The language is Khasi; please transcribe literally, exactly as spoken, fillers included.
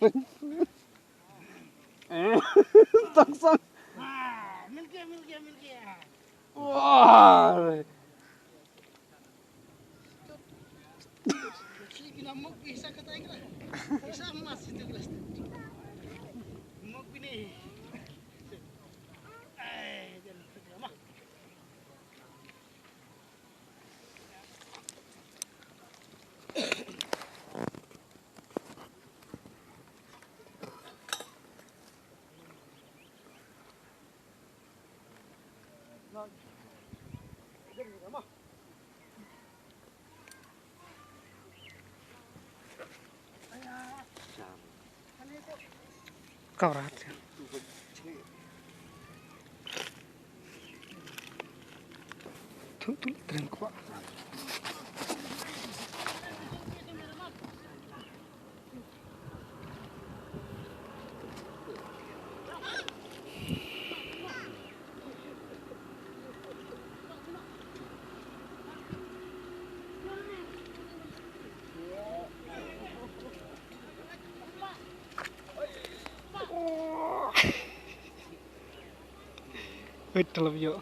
Tang sang. Ah, mil gaya, mil gaya, mil gaya. Wah. Actually, bina mok bi sa kata ikra. Isa mas itu kelas. Mok bini. Eh, jangan. Kau rat. Tu tu tren kwa. Wait, telah yo.